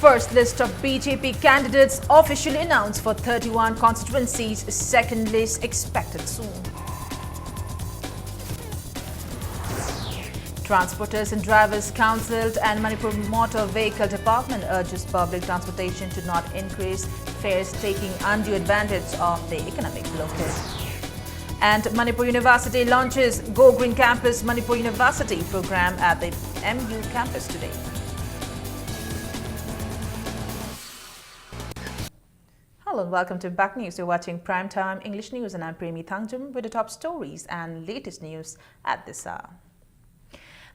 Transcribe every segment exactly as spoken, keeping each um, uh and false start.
First list of B J P candidates officially announced for thirty-one constituencies. Second list expected soon. Transporters and Drivers Council and Manipur Motor Vehicle Department urges public transportation to not increase fares, taking undue advantage of the economic blockade. And Manipur University launches Go Green Campus Manipur University program at the M U campus today. Hello and welcome to Impact News. You're watching Prime Time English News and I'm Premi Thangjum with the top stories and latest news at this hour.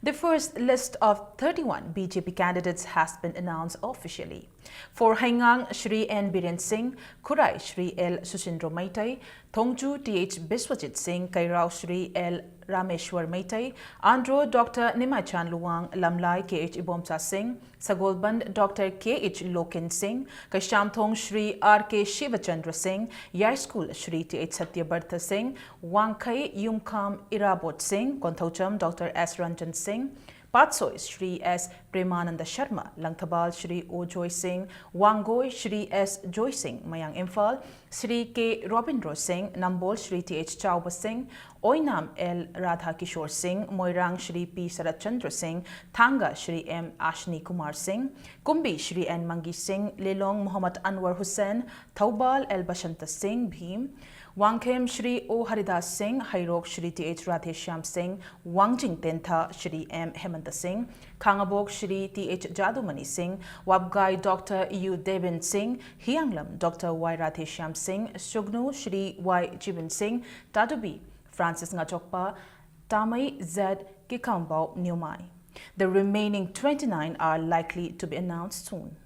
The first list of thirty-one B J P candidates has been announced officially. For Heingang, Shri N Biren Singh, Khurai, Shri L Susindro Meitei, Thongju T H Biswajit Singh, Kairao, Shri L Rameshwar Meitei, Andro Doctor Nimaichan Luwang, Lamlai K H Ibomcha Singh, Sagolband Doctor K H Loken Singh, Kaishamthong Shri R K Shivachandra Singh, Yaischool Shri T H Satyabartha Singh, Wangkhei Yumkham Irabot Singh, Konthoucham Doctor S Ranjan Singh, Patsoi Shri S Premananda Sharma, Langthabal Shri O Joy Singh, Wangoi Shri S Joy Singh, Mayang Imphal Shri K Robindro Singh, Nambol Shri T H Chauba Singh, Oinam L Radha Kishore Singh, Moirang Shri P Sarat Chandra Singh, Thanga Shri M Ashni Kumar Singh, Kumbi Shri N Mangi Singh, Lelong Muhammad Anwar Hussain, Thoubal L Bashanta Singh Bhim, Wangkhem Shri O Haridas Singh, Hairok Shri T H Radheshyam Singh, Wangjing Tentha Shri M Hemanta Singh, Khangabok Shri T H Jadumani Singh, Wapgai Doctor U Devin Singh, Hianglam Doctor Y Radheshyam Singh, Sugnu Shri Y Jibin Singh, Tadubi Francis Ngachokpa, Tamai Z Kikambau Nyumai. The remaining twenty-nine are likely to be announced soon.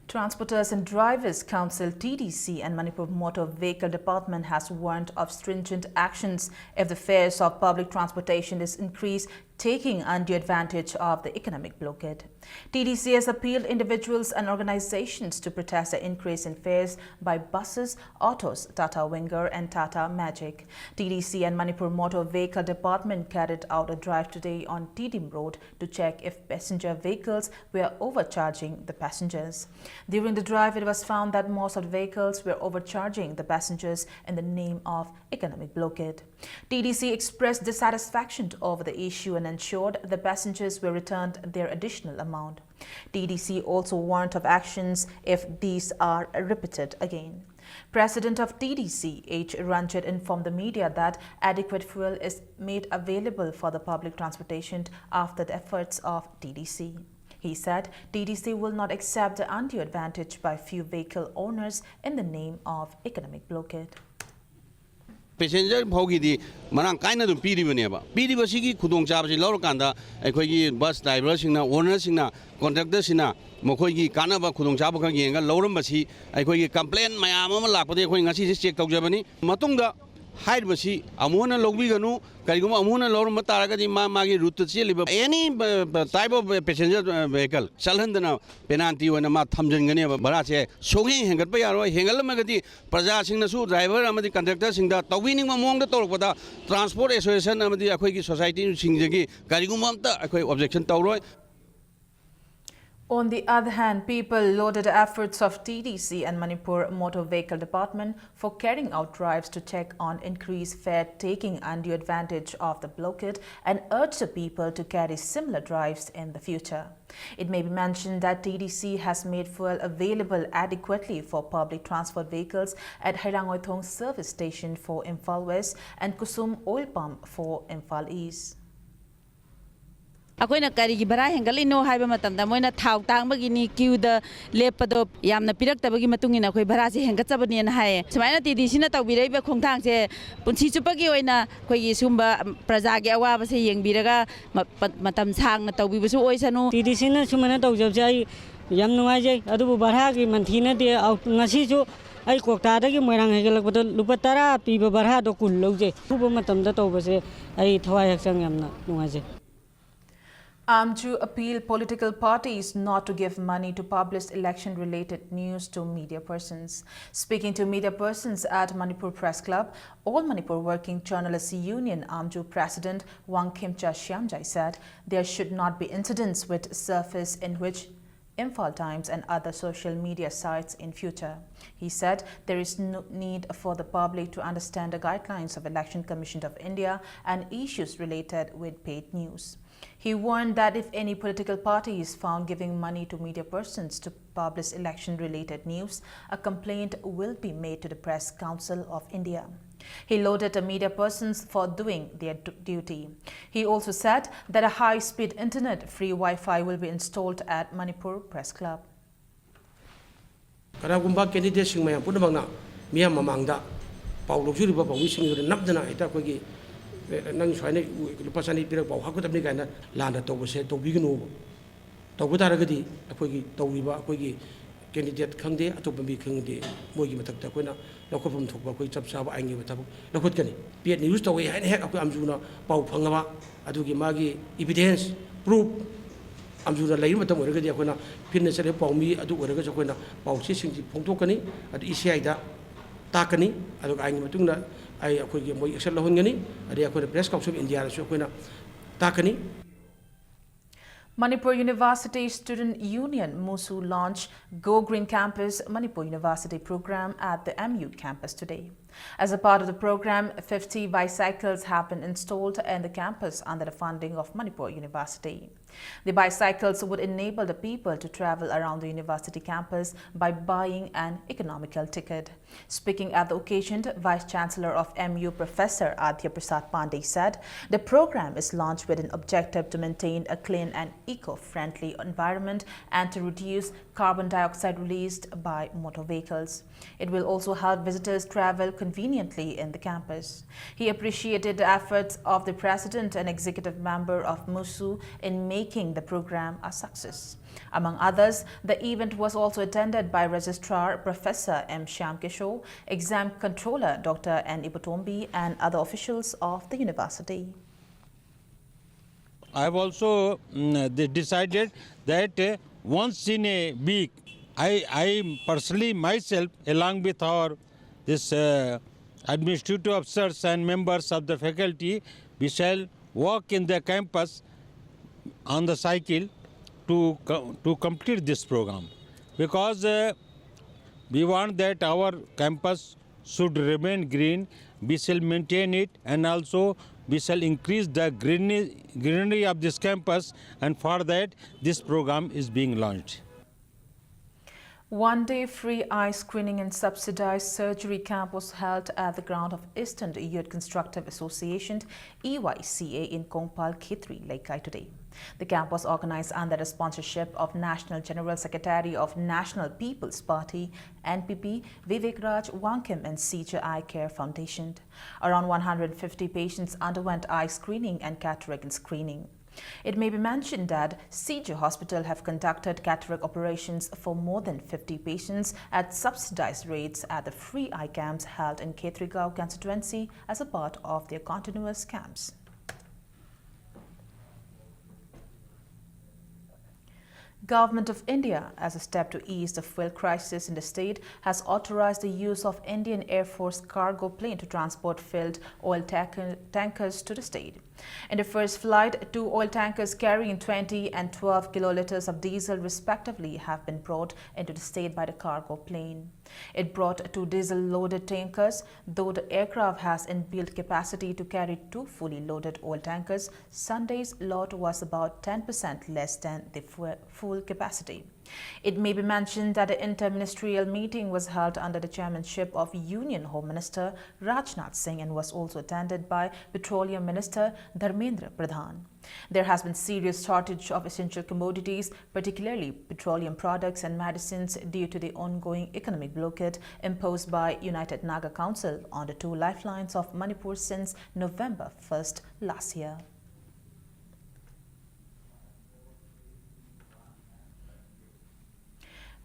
Transporters and Drivers Council, T D C, and Manipur Motor Vehicle Department has warned of stringent actions if the fares of public transportation is increased taking undue advantage of the economic blockade. T D C has appealed individuals and organizations to protest the increase in fares by buses, autos, Tata Winger and Tata Magic. T D C and Manipur Motor Vehicle Department carried out a drive today on Tedim Road to check if passenger vehicles were overcharging the passengers. During the drive, it was found that most of the vehicles were overcharging the passengers in the name of economic blockade. T D C expressed dissatisfaction over the issue and ensured the passengers were returned their additional amount. T D C also warned of actions if these are repeated again. President of T D C, H Ranjit, informed the media that adequate fuel is made available for the public transportation after the efforts of T D C. He said T D C will not accept the undue advantage by few vehicle owners in the name of economic blockade. Passenger ꯐꯥꯎꯒꯤꯗꯤ ꯃꯔꯥꯡ ꯀꯥꯏꯅ ꯑꯗꯨꯝ ꯄꯤꯔꯤꯕꯅꯦꯕ꯫ ꯄꯤꯔꯤꯕꯁꯤꯒꯤ ꯈꯨꯗꯣꯡꯆꯥꯕꯁꯤ ꯂꯧꯔꯀꯥꯟꯗ ꯑꯩꯈꯣꯏꯒꯤ bus ꯗ꯭ꯔꯥꯏꯚꯔꯁꯤꯡꯅ, ꯑꯣꯅꯔꯁꯤꯡꯅ, ꯀꯣꯟꯇ꯭ꯔꯦꯛꯇꯔꯁꯤꯡꯅ ꯃꯈꯣꯏꯒꯤ ꯀꯥꯟꯅꯕ ꯈꯨꯗꯣꯡꯆꯥꯕ ꯈꯔ ꯌꯦꯡꯉꯒ ꯂꯧꯔꯝꯕꯁꯤ ꯑꯩꯈꯣꯏꯒꯤ ꯀꯝꯄ꯭ꯂꯦꯟ ꯃꯌꯥꯝ ꯑꯃ ꯂꯥꯛꯄꯗꯒꯤ ꯑꯩꯈꯣꯏ ꯉꯁꯤꯁꯦ ꯆꯦꯛ ꯇꯧꯖꯕꯅꯤ꯫ ꯃꯇꯨꯡꯗ ꯍꯥꯏꯔꯤꯕꯁꯤ ꯑꯃꯨꯛ ꯍꯟꯅ ꯂꯧꯕꯤꯒꯅꯨ꯫ ꯀꯔꯤꯒꯨꯝꯕ ꯑꯃꯨꯛ ꯍꯟꯅ ꯂꯧꯔꯝꯕ ꯇꯥꯔꯒꯗꯤ ꯃꯥ ꯃꯥꯒꯤ ꯔꯨꯠꯇ ꯆꯦꯜꯂꯤꯕ any type of passenger vehicle ꯆꯠꯍꯟꯗꯅ ꯄꯦꯅꯥꯜꯇꯤ ꯑꯣꯏꯅ ꯃꯥ ꯊꯝꯖꯤꯟꯒꯅꯦꯕ꯫ ꯚꯔꯥꯁꯦ ꯁꯨꯛꯍꯦꯟ ꯍꯦꯟꯒꯠꯄ ꯌꯥꯔꯣꯏ꯫ ꯍꯦꯟꯒꯠꯂꯝꯃꯒꯗꯤ ꯄ꯭ꯔꯖꯥꯁꯤꯡꯅꯁꯨ ꯗ꯭ꯔꯥꯏꯚꯔ ꯑꯃꯗꯤ ꯀꯟꯗꯛꯇꯔꯁꯤꯡꯗ ꯇꯧꯕꯤꯅꯤꯡꯕ ꯃꯑꯣꯡꯗ ꯇꯧꯔꯛꯄꯗ ꯇ꯭ꯔꯥꯟꯁꯄꯣꯔꯠ ꯑꯦꯁꯣꯁꯤꯌꯦꯁꯟ ꯑꯃꯗꯤ ꯑꯩꯈꯣꯏꯒꯤ ꯁꯣꯁꯥꯏꯇꯤꯁꯤꯡꯗꯒꯤ ꯀꯔꯤꯒꯨꯝꯕ ꯑꯝꯇ ꯑꯩꯈꯣꯏ ꯑꯣꯕꯖꯦꯛꯁꯟ ꯇꯧꯔꯣꯏ꯫ On the other hand, people lauded the efforts of T D C and Manipur Motor Vehicle Department for carrying out drives to check on increased fare, taking undue advantage of the blockade, and urged the people to carry similar drives in the future. It may be mentioned that T D C has made fuel available adequately for public transport vehicles at Heirangoithong service station for Imphal West and Kusum oil pump for Imphal East. ꯑꯩꯈꯣꯏꯅ ꯀꯔꯤꯒꯤ ꯚꯔꯥ ꯍꯦꯟꯒꯠꯂꯤꯅꯣ ꯍꯥꯏꯕ ꯃꯇꯝꯗ ꯃꯣꯏꯅ ꯊꯥꯎ ꯇꯥꯡꯕꯒꯤꯅꯤ, ꯀ꯭ꯌꯨꯗ ꯂꯦꯞꯄꯗꯣ ꯌꯥꯝꯅ ꯄꯤꯔꯛꯇꯕꯒꯤ ꯃꯇꯨꯡ ꯏꯟꯅ ꯑꯩꯈꯣꯏ ꯚꯔꯥꯁꯦ ꯍꯦꯟꯒꯠꯆꯕꯅꯦꯅ ꯍꯥꯏꯌꯦ꯫ ꯁꯨꯃꯥꯏꯅ ꯇꯤ ꯗꯤ ꯁꯤꯅ ꯇꯧꯕꯤꯔꯛꯏꯕ ꯈꯣꯡꯊꯥꯡꯁꯦ ꯄꯨꯟꯁꯤ ꯆꯨꯞꯄꯒꯤ ꯑꯣꯏꯅ ꯑꯩꯈꯣꯏꯒꯤ ꯁꯤꯒꯨꯝꯕ ꯄ꯭ꯔꯖꯥꯒꯤ ꯑꯋꯥꯕꯁꯦ ꯌꯦꯡꯕꯤꯔꯒ ꯃ-, ꯄ-, ꯃꯇꯝ ꯁꯥꯡꯅ ꯇꯧꯕꯤꯕꯁꯨ ꯑꯣꯏꯁꯅꯨ꯫ ꯇꯤ ꯗꯤ ꯁꯤꯅ ꯁꯨꯃꯥꯏꯅ ꯇꯧꯖꯕꯁꯦ ꯑꯩ ꯌꯥꯝ ꯅꯨꯡꯉꯥꯏꯖꯩ꯫ ꯑꯗꯨꯕꯨ ꯚꯔꯥꯒꯤ ꯃꯟꯊꯤ ꯅꯠꯇꯦ, ꯑꯧ, ꯉꯁꯤꯁꯨ ꯑꯩ ꯀ꯭ꯋꯥꯛꯇꯥꯗꯒꯤ ꯃꯣꯏꯔꯥꯡ ꯍꯥꯏꯒꯠꯂꯛꯄꯗ ꯂꯨꯄꯥ ꯇꯔꯥ ꯄꯤꯕ ꯚꯔꯥꯗꯣ ꯀꯨꯟ ꯂꯧꯖꯩ꯫ ꯑꯊꯨꯕ ꯃꯇꯝꯗ ꯇꯧꯕꯁꯦ ꯑꯩ ꯊꯋꯥꯏ ꯍꯛꯆꯥꯡ ꯌꯥꯝꯅ ꯅꯨꯡꯉꯥꯏꯖꯩ꯫ AMCHU appeal political parties not to give money to publish election-related news to media persons. Speaking to media persons at Manipur Press Club, All Manipur Working Journalists Union AMCHU President Wangkhemcha Shyamjai said there should not be incidents with surface in which Imphal Times and other social media sites in future. He said there is no need for the public to understand the guidelines of Election Commission of India and issues related with paid news. He warned that if any political party is found giving money to media persons to publish election-related news, a complaint will be made to the Press Council of India. He lauded the media persons for doing their du- duty. He also said that a high-speed internet free Wi-Fi will be installed at Manipur Press Club. ꯀꯅꯥꯒꯨꯝꯕ ꯀꯦꯟꯗꯤꯗꯦꯠꯁꯤꯡ ꯃꯌꯥꯝ ꯄꯨꯝꯅꯃꯛꯅ ꯃꯤꯌꯥꯝ ꯃꯃꯥꯡꯗ ꯄꯥꯎ ꯂꯧꯖꯔꯤꯕ ꯄꯥꯎꯃꯤꯁꯤꯡꯗꯨꯗ ꯅꯝꯗꯅ ꯍꯦꯛꯇ ꯑꯩꯈꯣꯏꯒꯤ "ꯑꯦ, ꯅꯪ ꯁꯨꯃꯥꯏꯅ ꯂꯨꯄꯥ ꯆꯅꯤ ꯄꯤꯔꯒ ꯄꯥꯎ ꯍꯥꯞꯀꯗꯕꯅꯤ" ꯀꯥꯏꯅ ꯂꯥꯟꯅ ꯇꯧꯕꯁꯦ ꯇꯧꯕꯤꯒꯅꯨꯕ꯫ ꯇꯧꯕ ꯇꯥꯔꯒꯗꯤ ꯑꯩꯈꯣꯏꯒꯤ ꯇꯧꯔꯤꯕ ꯑꯩꯈꯣꯏꯒꯤ ꯀꯦꯟꯗꯤꯗꯦꯠ ꯈꯪꯗꯦ, ꯑꯇꯣꯞꯄ ꯃꯤ ꯈꯪꯗꯦ, ꯃꯣꯏꯒꯤ ꯃꯊꯛꯇ ꯑꯩꯈꯣꯏꯅ ꯂꯧꯈꯠꯐꯝ ꯊꯣꯛꯄ ꯑꯩꯈꯣꯏ ꯆꯞ ꯆꯥꯕ ꯑꯥꯏꯟꯒꯤ ꯑꯣꯏꯕ ꯊꯕꯛ ꯂꯧꯈꯠꯀꯅꯤ꯫ ꯄꯦꯗ ꯅ꯭ꯌꯨꯁ ꯇꯧꯋꯦ ꯍꯥꯏꯅ ꯍꯦꯛ ꯑꯩꯈꯣꯏ ꯑꯝꯖꯨꯅ ꯄꯥꯎ ꯐꯪꯉꯕ, ꯑꯗꯨꯒꯤ ꯃꯥꯒꯤ ꯏꯕꯤꯗꯦꯟꯁ, ꯄ꯭ꯔꯨꯐ ꯑꯝꯖꯨꯅ ꯂꯩꯕ ꯃꯇꯝ ꯑꯣꯏꯔꯒꯗꯤ ꯑꯩꯈꯣꯏꯅ ꯐꯤꯠꯅ ꯆꯠꯂꯤꯕ ꯄꯥꯎꯃꯤ ꯑꯗꯨ ꯑꯣꯏꯔꯒꯁꯨ ꯑꯩꯈꯣꯏꯅ ꯄꯥꯎ ꯆꯦꯁꯤꯡꯁꯤ ꯐꯣꯡꯗꯣꯛꯀꯅꯤ, ꯑꯗꯨ ꯏ ꯁꯤ ꯑꯥꯏꯗ ꯇꯥꯛꯀꯅꯤ, ꯑꯗꯨꯒ ꯑꯥꯏꯟꯒꯤ ꯃꯇꯨꯡ ꯏꯟꯅ ꯑꯩ ꯑꯩꯈꯣꯏꯒꯤ ꯃꯣꯏ ꯑꯦꯛꯁꯟ ꯂꯧꯍꯟꯒꯅꯤ, ꯑꯗꯩ ꯑꯩꯈꯣꯏꯅ ꯄ꯭ꯔꯦꯁ ꯀꯥꯎꯟꯁꯤꯜ ꯑꯣꯐ ꯏꯟꯗꯤꯌꯥꯗꯁꯨ ꯑꯩꯈꯣꯏꯅ ꯇꯥꯛꯀꯅꯤ꯫ Manipur University Student Union MUSU launched Go Green Campus Manipur University program at the M U campus today. As a part of the program, fifty bicycles have been installed in the campus under the funding of Manipur University. The bicycles would enable the people to travel around the university campus by buying an economical ticket. Speaking at the occasion, Vice Chancellor of M U Professor Adya Prasad Pandey said the program is launched with an objective to maintain a clean and eco-friendly environment and to reduce carbon dioxide released by motor vehicles. It will also help visitors travel conveniently in the campus. He appreciated the efforts of the president and executive member of MUSU in making the program a success. Among others, the event was also attended by Registrar Professor M Shyam Kishore, Exam Controller Doctor N Ibotombi, and other officials of the university. I have also mm, de- decided that uh, once in a week, I, I personally myself, along with our this uh, administrative officers and members of the faculty, we shall walk in the campus on the cycle to co- to complete this program, because uh, we want that our campus should remain green. We shall maintain it, and also we shall increase the green- greenery of this campus, and for that, this program is being launched. One-day free eye screening and subsidized surgery camp was held at the ground of Eastern Youth Constructive Association, E Y C A, in Kongpal Khetri, Leikai today. The camp was organized under the sponsorship of National General Secretary of National People's Party, N P P, Vivek Raj Wangkhim and Sija Eye Care Foundation. Around one hundred fifty patients underwent eye screening and cataract screening. It may be mentioned that Sija Hospital have conducted cataract operations for more than fifty patients at subsidized rates at the free eye camps held in Khetrigaon constituency as a part of their continuous camps. Government of India, as a step to ease the fuel crisis in the state, has authorized the use of Indian Air Force cargo plane to transport filled oil tanker- tankers to the state. In the first flight, two oil tankers carrying twenty and twelve kiloliters of diesel respectively have been brought into the state by the cargo plane. It brought two diesel-loaded tankers, though the aircraft has inbuilt capacity to carry two fully loaded oil tankers. Sunday's lot was about ten percent less than the fu- full capacity. It may be mentioned that an interministerial meeting was held under the chairmanship of Union Home Minister Rajnath Singh and was also attended by Petroleum Minister Dharmendra Pradhan. There has been serious shortage of essential commodities, particularly petroleum products and medicines, due to the ongoing economic blockade imposed by United Naga Council on the two lifelines of Manipur since November first last year.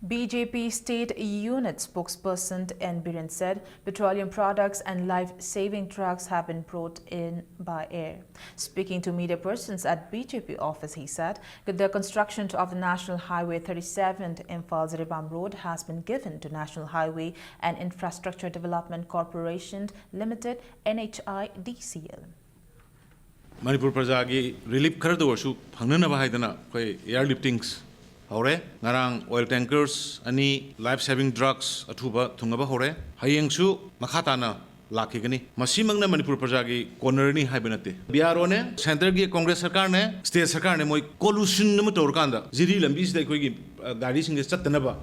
B J P State Unit spokesperson N Biren said petroleum products and life-saving trucks have been brought in by air. Speaking to media persons at B J P office, he said the construction of the National Highway thirty-seven Imphal Jiribam Road has been given to National Highway and Infrastructure Development Corporation Limited, N H I D C L. Manipur ꯄ꯭ꯔꯖꯥꯒꯤ relief ꯈꯔꯗ ꯑꯣꯏꯔꯁꯨ ꯐꯪꯅꯅꯕ ꯍꯥꯏꯗꯅ ꯑꯩꯈꯣꯏ air ꯂꯤꯐꯇꯤꯡꯁ ꯍꯧꯔꯦ꯫ ꯉꯔꯥꯡ oil ꯇꯦꯡꯀꯔꯁ ꯑꯅꯤ, life saving drugs ꯑꯊꯨꯕ ꯊꯨꯡꯅꯕ ꯍꯧꯔꯦ꯫ ꯍꯌꯦꯡꯁꯨ ꯃꯈꯥ ꯇꯥꯅ ꯂꯥꯛꯈꯤꯒꯅꯤ꯫ ꯃꯁꯤꯃꯛꯅ ꯃꯅꯤꯄꯨꯔ ꯄ꯭ꯔꯖꯥꯒꯤ ꯀꯣꯅꯔꯅꯤ ꯍꯥꯏꯕ ꯅꯠꯇꯦ꯫ ꯕꯤ ꯑꯥꯔ ꯑꯣꯅꯦ, ꯁꯦꯟꯇꯔꯒꯤ ꯀꯣꯡꯒ꯭ꯔꯦꯁ ꯁꯔꯀꯥꯔꯅꯦ, ꯁ꯭ꯇꯦꯠ ꯁꯔꯀꯥꯔꯅꯦ, ꯃꯣꯏ ꯀꯣꯂꯨꯁꯟ ꯑꯃ ꯇꯧꯔꯀꯥꯟꯗ ꯖꯤꯔꯤ ꯂꯝꯕꯤꯁꯤꯗ ꯑꯩꯈꯣꯏꯒꯤ ꯑ, ꯒꯥꯔꯤꯁꯤꯡꯁꯦ ꯆꯠꯇꯅꯕ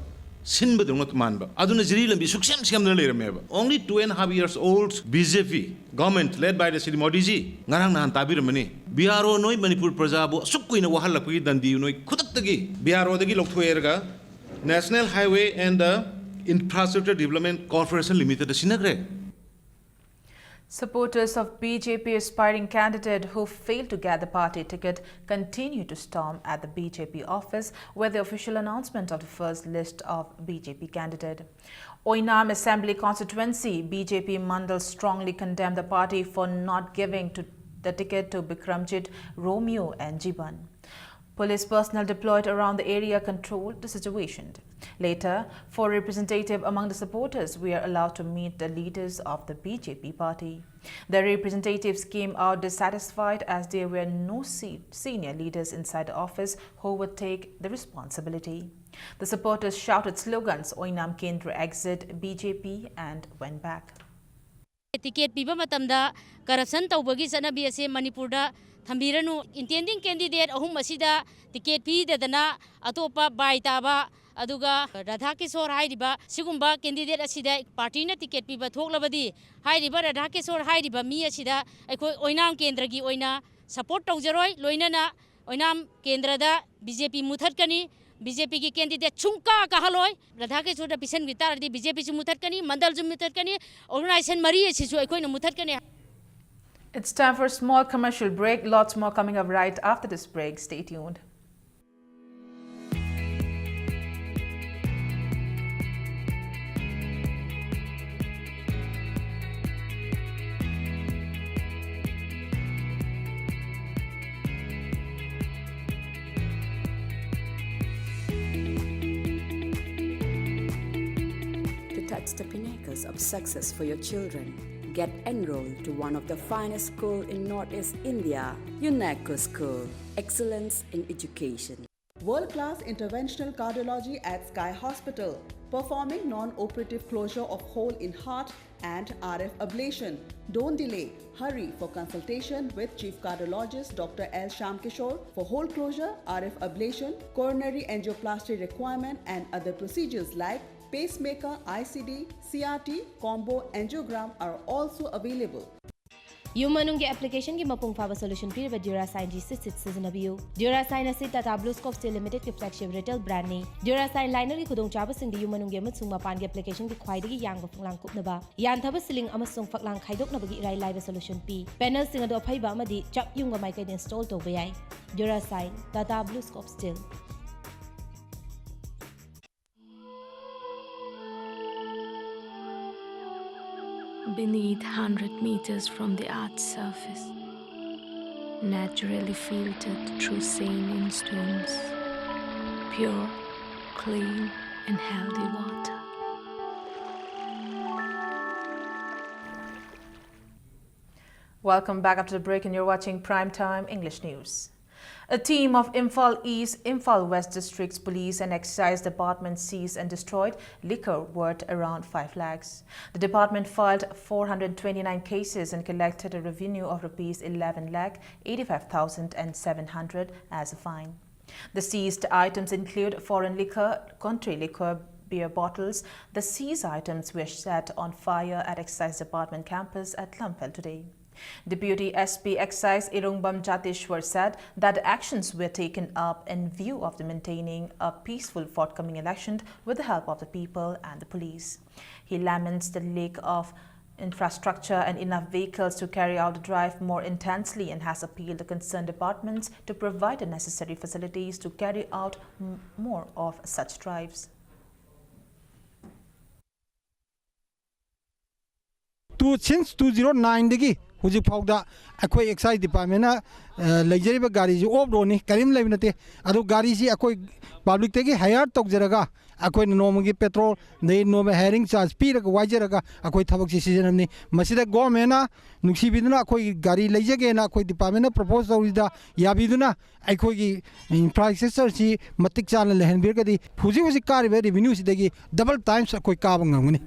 ꯁꯤꯟꯕꯗꯧꯅ ꯃꯥꯟꯕ꯫ ꯑꯗꯨꯅ ꯖꯤꯔꯤ ꯂꯝꯕꯤ ꯁꯨꯛꯁꯦꯝ ꯁꯦꯝꯗꯅ ꯂꯩꯔꯝꯃꯦꯕ꯫ Only two and half years old B J P government led by the Shri Modi ji, ꯉꯔꯥꯡ ꯅꯍꯥꯟ ꯇꯥꯕꯤꯔꯝꯃꯅꯤ, ꯕꯤ ꯑꯥꯔ ꯑꯣ ꯅꯣꯏ ꯃꯅꯤꯄꯨꯔ ꯄ꯭ꯔꯖꯥꯕꯨ ꯑꯁꯨꯛ ꯀꯨꯏꯅ ꯋꯥꯍꯜꯂꯛꯄꯒꯤ ꯗꯟꯗꯤ ꯅꯣꯏ ꯈꯨꯗꯛꯇꯒꯤ ꯕꯤ ꯑꯥꯔ ꯑꯣꯗꯒꯤ ꯂꯧꯊꯣꯛꯑꯦꯔꯒ National Highway and the Infrastructure Development Corporation Limited ꯁꯤꯟꯅꯈ꯭ꯔꯦ꯫ Supporters of B J P aspiring candidate who failed to get the party ticket continue to storm at the B J P office with the official announcement of the first list of B J P candidate. Oinam Assembly Constituency B J P Mandal strongly condemned the party for not giving to the ticket to Bikramjit, Romeo and Jiban. Police personnel deployed around the area controlled the situation. Later, four representatives among the supporters were allowed to meet the leaders of the B J P party. The representatives came out dissatisfied as there were no se- senior leaders inside the office who would take the responsibility. The supporters shouted slogans, Oinam Kendra exit, B J P, and went back. Ticket ꯄꯤꯕ ꯃꯇꯝꯗ corruption ꯇꯧꯕꯒꯤ ꯆꯠꯅꯕꯤ ꯑꯁꯦ ꯃꯅꯤꯄꯨꯔꯗ ꯊꯝꯕꯤꯔꯅꯨ꯫ Intending candidate ꯑꯍꯨꯝ ꯑꯁꯤꯗ ticket ꯄꯤꯗꯗꯅ ꯑꯇꯣꯞꯄ ꯕꯥꯏ ꯇꯥꯕ, ꯑꯗꯨꯒ ꯔꯥꯙꯥ ꯀꯤꯁꯣꯔ ꯍꯥꯏꯔꯤꯕ ꯁꯤꯒꯨꯝꯕ ꯀꯦꯟꯗꯤꯗꯦꯠ ꯑꯁꯤꯗ ꯄꯥꯔꯇꯤꯅ ꯇꯤꯀꯦꯠ ꯄꯤꯕ ꯊꯣꯛꯂꯕꯗꯤ, ꯍꯥꯏꯔꯤꯕ ꯔꯥꯙꯥ ꯀꯤꯁꯣꯔ ꯍꯥꯏꯔꯤꯕ ꯃꯤ ꯑꯁꯤꯗ ꯑꯩꯈꯣꯏ ꯑꯣꯏꯅꯥꯝ ꯀꯦꯟꯗ꯭ꯔꯒꯤ ꯑꯣꯏꯅ ꯁꯄꯣꯔꯠ ꯇꯧꯖꯔꯣꯏ꯫ ꯂꯣꯏꯅꯅ ꯑꯣꯏꯅꯥꯝ ꯀꯦꯟꯗ꯭ꯔꯗ ꯕꯤ ꯖꯦ ꯄꯤ ꯃꯨꯊꯠꯀꯅꯤ꯫ ꯕꯤ ꯖꯦ ꯄꯤꯒꯤ ꯀꯦꯟꯗꯤꯗꯦꯠ ꯁꯨꯡꯀꯥ ꯀꯥꯍꯜꯂꯣꯏ꯫ ꯔꯥꯙꯥ ꯀꯤꯁꯣꯔꯗ ꯄꯤꯁꯟꯈꯤ ꯇꯥꯔꯗꯤ ꯕꯤ ꯖꯦ ꯄꯤꯁꯨ ꯃꯨꯊꯠꯀꯅꯤ, ꯃꯟꯗꯜꯁꯨ ꯃꯨꯊꯠꯀꯅꯤ, ꯑꯣꯔꯒꯅꯥꯏꯖꯦꯁꯟ ꯃꯔꯤ ꯑꯁꯤꯁꯨ ꯑꯩꯈꯣꯏꯅ ꯃꯨꯊꯠꯀꯅꯤ꯫ It's time for a small commercial break. Lots more coming up right after this break. Stay tuned. the pinnacles of success for your children. Get enrolled to one of the finest school in Northeast India, UNECO School. Excellence in education. World-class interventional cardiology at Sky Hospital, performing non-operative closure of hole in heart and R F ablation. Don't delay. Hurry for consultation with Chief Cardiologist Doctor L Shyamkishore for hole closure, R F ablation, coronary angioplasty requirement, and other procedures like pacemaker, I C D, C R T, combo angiogram are also available. ꯌꯨꯝ ꯃꯅꯨꯡꯒꯤ ꯑꯦꯄ꯭ꯂꯤꯀꯦꯁꯟꯒꯤ ꯃꯄꯨꯡ ꯐꯥꯕ solution ꯄꯤꯔꯤꯕ ꯗ꯭ꯌꯨꯔꯥꯁꯥꯏꯟ G six six ꯁꯤꯖꯤꯟꯅꯕꯤꯌꯨ꯫ Durashine ꯑꯁꯤ Tata blue scope steel ꯂꯤꯃꯤꯇꯦꯗꯀꯤ flagship retail ꯕ꯭ꯔꯥꯟꯅꯤ꯫ ꯗ꯭ꯌꯨꯔꯥꯁꯥꯏꯟ ꯂꯥꯏꯅꯔꯒꯤ ꯈꯨꯗꯣꯡꯆꯥꯕꯁꯤꯡꯗꯤ ꯌꯨꯝ ꯃꯅꯨꯡꯒꯤ ꯑꯃꯁꯨꯡ ꯃꯄꯥꯟꯒꯤ ꯑꯦꯄ꯭ꯂꯤꯀꯦꯁꯟꯒꯤ ꯈ꯭ꯋꯥꯏꯗꯒꯤ ꯌꯥꯡꯕ ꯐꯛꯂꯥꯡ ꯀꯨꯞꯅꯕ, ꯌꯥꯟꯊꯕ ꯁꯤꯂꯤꯡ ꯑꯃꯁꯨꯡ ꯐꯛꯂꯥꯡ ꯈꯥꯏꯗꯣꯛꯅꯕꯒꯤ ꯏꯔꯥꯏ ꯂꯥꯏꯕ ꯁꯣꯂꯨꯁꯟ ꯄꯤ꯫ ꯄꯦꯅꯦꯜꯁꯤꯡ ꯑꯗꯨ ꯑꯐꯩꯕ ꯑꯃꯗꯤ ꯆꯞ ꯌꯨꯡꯕ ꯃꯥꯏꯀꯩꯗ ꯏꯟꯁꯇꯣꯜ ꯇꯧꯕ ꯌꯥꯏ꯫ Durashine, Tata blue scope steel. Beneath, hundred meters from the earth's surface, naturally filtered through saline stones, pure, clean, and healthy water. Welcome back after the break, and you're watching Prime Time English News. A team of Imphal East, Imphal West Districts Police and Excise Department seized and destroyed liquor worth around five lakhs. The department filed four hundred twenty-nine cases and collected a revenue of rupees eleven lakh eighty-five thousand and seven hundred as a fine. The seized items include foreign liquor, country liquor, beer bottles. The seized items were set on fire at Excise Department campus at Lamphel today. Deputy S P Excise Irungbam Jatishwar said that the actions were taken up in view of the maintaining a peaceful forthcoming election with the help of the people and the police. He laments the lack of infrastructure and enough vehicles to carry out the drive more intensely and has appealed the concerned departments to provide the necessary facilities to carry out m- more of such drives. Two, since two zero nine ꯗꯒꯤ ꯍꯧꯖꯤꯛ ꯐꯥꯎꯗ ꯑꯩꯈꯣꯏ exercise ꯗꯤꯄꯥꯔꯠꯃꯦꯟꯅ ꯂꯩꯖꯔꯤꯕ ꯒꯥꯔꯤꯁꯤ of ꯔꯣꯗꯅꯤ, ꯀꯔꯤꯝ ꯂꯩꯕ ꯅꯠꯇꯦ꯫ ꯑꯗꯨ ꯒꯥꯔꯤꯁꯤ ꯑꯩꯈꯣꯏ ꯄꯕ꯭ꯂꯤꯛꯇꯒꯤ ꯍꯥꯌꯔ ꯇꯧꯖꯔꯒ ꯑꯩꯈꯣꯏꯅ ꯅꯣꯡꯃꯒꯤ ꯄꯦꯇ꯭ꯔꯣꯜ, ꯑꯗꯩ ꯅꯣꯡꯃ ꯍꯥꯌꯔꯤꯡ ꯆꯥꯔꯖ ꯄꯤꯔꯒ ꯋꯥꯏꯖꯔꯒ ꯑꯩꯈꯣꯏ ꯊꯕꯛꯁꯤ ꯁꯤꯖꯤꯟꯅꯕꯅꯤ꯫ ꯃꯁꯤꯗ ꯒꯣꯔꯃꯦꯟꯅ ꯅꯨꯡꯁꯤꯕꯤꯗꯨꯅ ꯑꯩꯈꯣꯏꯒꯤ ꯒꯥꯔꯤ ꯂꯩꯖꯒꯦꯅ ꯑꯩꯈꯣꯏ ꯗꯤꯄꯥꯔꯠꯃꯦꯟꯅ ꯄ꯭ꯔꯣꯄꯣꯁ ꯇꯧꯔꯤꯗ ꯌꯥꯕꯤꯗꯨꯅ ꯑꯩꯈꯣꯏꯒꯤ ꯏꯟꯐ꯭ꯔꯥꯁ꯭ꯇ꯭ꯔꯛꯆꯔꯁꯤ ꯃꯇꯤꯛ ꯆꯥꯅ ꯂꯩꯍꯟꯕꯤꯔꯒꯗꯤ ꯍꯧꯖꯤꯛ ꯍꯧꯖꯤꯛ ꯀꯥꯔꯤꯕ ꯔꯦꯚꯤꯅ꯭ꯌꯨꯁꯤꯗꯒꯤ ꯗꯕꯜ ꯇꯥꯏꯝꯁ ꯑꯩꯈꯣꯏ ꯀꯥꯕ ꯉꯝꯒꯅꯤ꯫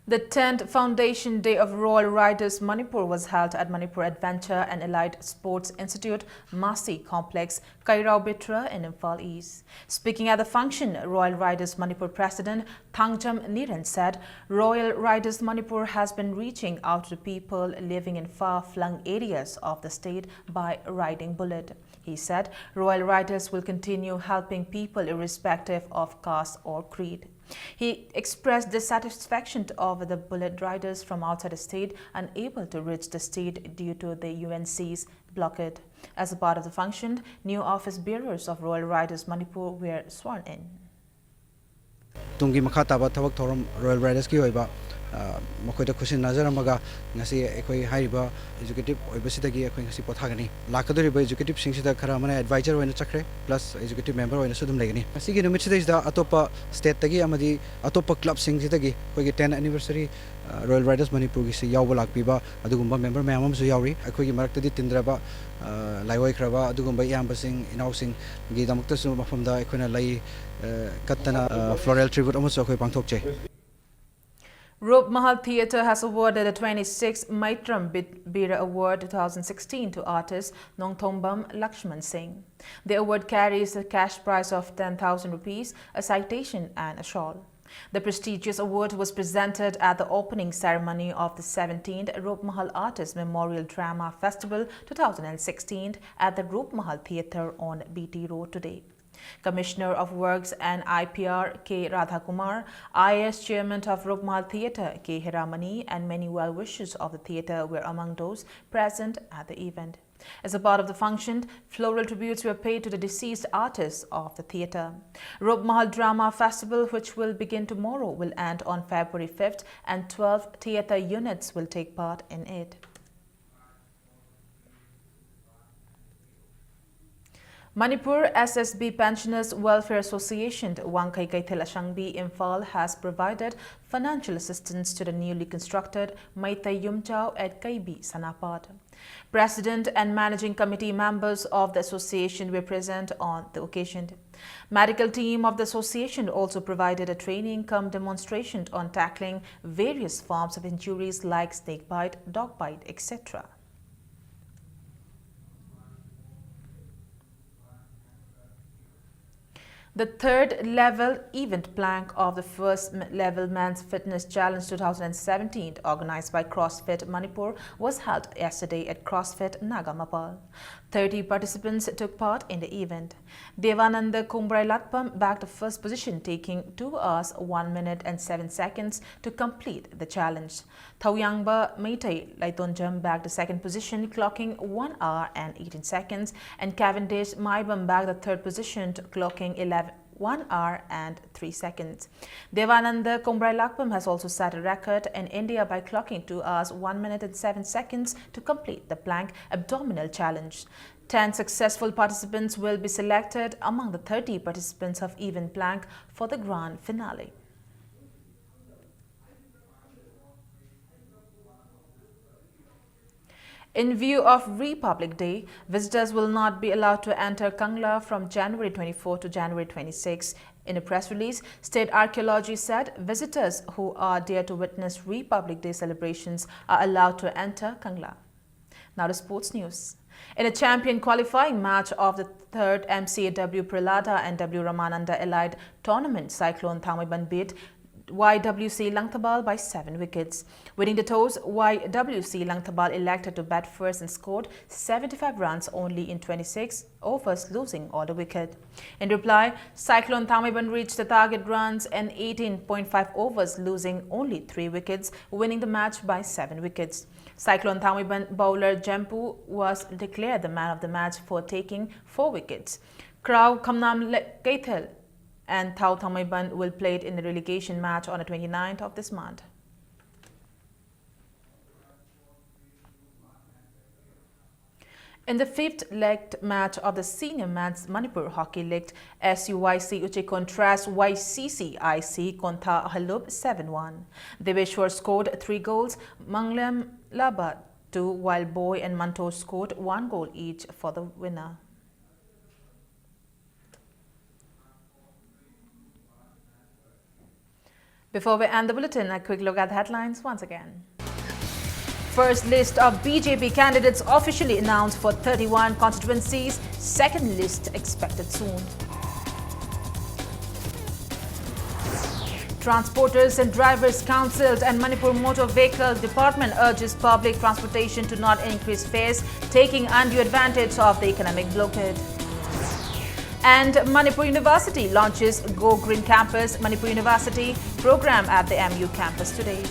The tenth Foundation Day of Royal Riders Manipur was held at Manipur Adventure and Allied Sports Institute, Masi Complex, Kairao Bitra in Imphal East. Speaking at the function, Royal Riders Manipur President Thangjam Niren said Royal Riders Manipur has been reaching out to people living in far-flung areas of the state by riding bullet. He said Royal Riders will continue helping people irrespective of caste or creed. He expressed dissatisfaction over the bullet riders from outside the state unable to reach the state due to the U N C's blockade. As a part of the function, new office bearers of Royal Riders Manipur were sworn in. ꯇꯨꯡꯒꯤ ꯃꯈꯥ ꯇꯥꯕ ꯊꯕꯛ ꯊꯧꯔꯝ royal ꯔꯥꯏꯗꯔꯁꯀꯤ ꯑꯣꯏꯕ ꯃꯈꯣꯏꯗ ꯈꯨꯠꯁꯤꯟꯅꯖꯔꯝꯃꯒ ꯉꯁꯤ ꯑꯩꯈꯣꯏ ꯍꯥꯏꯔꯤꯕ ꯑꯦꯛꯖꯤꯀ꯭ꯌꯨꯇꯤꯕ ꯑꯣꯏꯕꯁꯤꯗꯒꯤ ꯑꯩꯈꯣꯏ ꯉꯁꯤ ꯄꯣꯊꯥꯒꯅꯤ꯫ ꯂꯥꯛꯀꯗꯧꯔꯤꯕ ꯑꯦꯛꯖꯤꯀ꯭ꯌꯨꯇꯤꯕꯁꯤꯡꯁꯤꯗ ꯈꯔ ꯑꯃꯅ ꯑꯦꯗꯚꯥꯏꯖꯔ ꯑꯣꯏꯅ ꯆꯠꯈ꯭ꯔꯦ, ꯄ꯭ꯂꯁ ꯑꯦꯛꯖꯤꯀ꯭ꯌꯨꯇꯤꯕ ꯃꯦꯝꯕꯔ ꯑꯣꯏꯅꯁꯨ ꯑꯗꯨꯝ ꯂꯩꯒꯅꯤ꯫ ꯉꯁꯤꯒꯤ ꯅꯨꯃꯤꯠꯁꯤꯗꯩꯁꯤꯗ ꯑꯇꯣꯞꯄ ꯁ꯭ꯇꯦꯠꯇꯒꯤ ꯑꯃꯗꯤ ꯑꯇꯣꯞꯄ ꯀ꯭ꯂꯕꯁꯤꯡꯁꯤꯗꯒꯤ ꯑꯩꯈꯣꯏꯒꯤ ꯇꯦꯟ ꯑꯦꯅꯤꯚꯔꯁꯔꯤ ꯔꯣꯌꯦꯜ ꯔꯥꯏꯗꯔꯁ ꯃꯅꯤꯄꯨꯔꯒꯤꯁꯤ ꯌꯥꯎꯕ ꯂꯥꯛꯄꯤꯕ ꯑꯗꯨꯒꯨꯝꯕ ꯃꯦꯝꯕꯔ ꯃꯌꯥꯝ ꯑꯃꯁꯨ ꯌꯥꯎꯔꯤ꯫ ꯑꯩꯈꯣꯏꯒꯤ ꯃꯔꯛꯇꯗꯤ ꯇꯤꯟꯗ꯭ꯔꯕ ꯂꯥꯏꯑꯣꯏꯈ꯭ꯔꯕ ꯑꯗꯨꯒꯨꯝꯕ ꯏꯌꯥꯝꯕꯁꯤꯡ ꯏꯅꯥꯎꯁꯤꯡꯒꯤ ꯗꯃꯛꯇꯁꯨ ꯃꯐꯝꯗ ꯑꯩꯈꯣꯏꯅ ꯂꯩ ꯀꯠꯇꯅ ꯐ꯭ꯂꯣꯔꯦꯜ ꯇ꯭ꯔꯤꯕ꯭ꯌꯨꯠ ꯑꯃꯁꯨ ꯑꯩꯈꯣꯏ ꯄꯥꯡꯊꯣꯛꯆꯩ꯫ Rupmahal Theatre has awarded the twenty-sixth Maitram Bit- Bira Award two thousand sixteen to artist Nongthombam Lakshman Singh. The award carries a cash prize of ten thousand rupees, a citation, and a shawl. The prestigious award was presented at the opening ceremony of the seventeenth Rupmahal Artist Memorial Drama Festival two thousand sixteen at the Rupmahal Theatre on B T Road today. Commissioner of Works and I P R K Radhakumar, I A S Chairman of Rupmahal Theatre K Heramani, and many well-wishers of the theatre were among those present at the event. As a part of the function, floral tributes were paid to the deceased artists of the theatre. Rupmahal Drama Festival, which will begin tomorrow, will end on February fifth, and twelve theatre units will take part in it. Manipur S S B Pensioners Welfare Association, Wangkhei Keithel Ashangbi, Imphal, has provided financial assistance to the newly constructed Meitei Yumjao at Kaibi, Sanapat. President and Managing Committee members of the association were present on the occasion. Medical team of the association also provided a training cum demonstration on tackling various forms of injuries like snake bite, dog bite, et cetera. The third level event plank of the first m- level Men's Fitness Challenge two thousand seventeen, organized by CrossFit Manipur, was held yesterday at CrossFit Nagamapal. Thirty participants took part in the event. Devananda Kumbrai Latpam bagged the first position, taking two hours, one minute and seven seconds to complete the challenge. Thauyangba Meitei Laitonjam bagged the second position, clocking one hour and eighteen seconds, and Cavendish Maibam bagged the third position, clocking eleven, one hour and three seconds. Devananda Kumbrai Lakpam has also set a record in India by clocking two hours, one minute and seven seconds to complete the plank abdominal challenge. Ten successful participants will be selected among the thirty participants of event plank for the grand finale. In view of Republic Day, visitors will not be allowed to enter Kangla from January twenty-fourth to January twenty-sixth. In a press release, State Archaeology said visitors who are there to witness Republic Day celebrations are allowed to enter Kangla. Now to sports news. In a champion qualifying match of the third M C A W Prahlada and W Ramananda Allied Tournament, Cyclone Thangmeiban beat Y W C Langthabal by seven wickets. Winning the toss, Y W C Langthabal elected to bat first and scored seventy-five runs only in twenty-six overs, losing all the wicket. In reply, Cyclone Thangmeiban reached the target runs and eighteen point five overs, losing only three wickets, winning the match by seven wickets. Cyclone Thangmeiban bowler Jampu was declared the man of the match for taking four wickets. Krau Khamnam Le- Keithel and Thao Thangmeiban will play it in the relegation match on the twenty-ninth of this month. In the fifth leg match of the senior men's Manipur Hockey League, S U Y C Uchekon thrashed Y C C I C Kontha Halup seven one. Deveshwar scored three goals, Manglem Laba two, while Boy and Manto scored one goal each for the winner. Before we end the bulletin, a quick look at the headlines once again. First list of B J P candidates officially announced for thirty-one constituencies. Second list expected soon. Transporters and Drivers Council and Manipur Motor Vehicle Department urges public transportation to not increase fares, taking undue advantage of the economic blockade. And Manipur University launches Go Green Campus Manipur University program at the M U campus today.